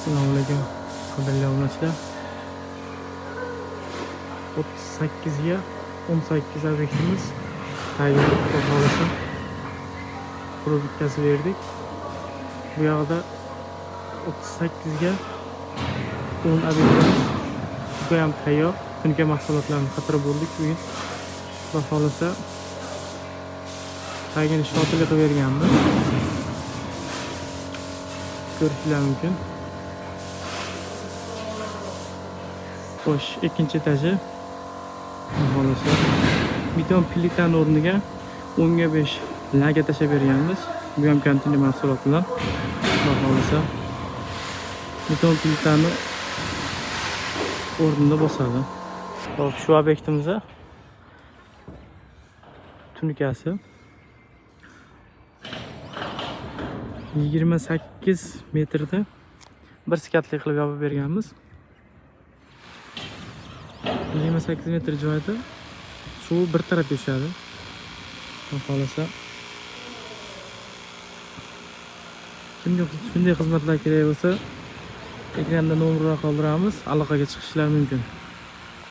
Assalomu alaykum, qadrli obunachilar. 38 ga 18 obyektimiz tayyor, xudo xohlasa. Qurib bitkazib berdik. Bu yoqda 38 ga 10 obyektimiz, bu ham tayyor. Tunka mahsulotlarini qatirib bo'ldik bugun. Xudo xohlasa, tagini shotili qilib berganmiz. Ko'rishlar mumkin. Xo'sh, ikkinchi etaji. Xudo xohlasa, beton plitani o'rniga 10 ga 5 laga tashlab berganmiz. Bu ham konteyner mahsulot bilan. Xudo xohlasa, beton plitani o'rnida bosadi. Xo'p, shu obyektimizda tunikasi 28 metrda bir skatli qilib yopib berganmiz. 28 metr joyda suv bir tarafga tushadi. Xudo xohlasa, kimga shunday xizmatlar kerak bo'lsa, ekranda nomerlar qoldiramiz, aloqaga chiqishlari mumkin.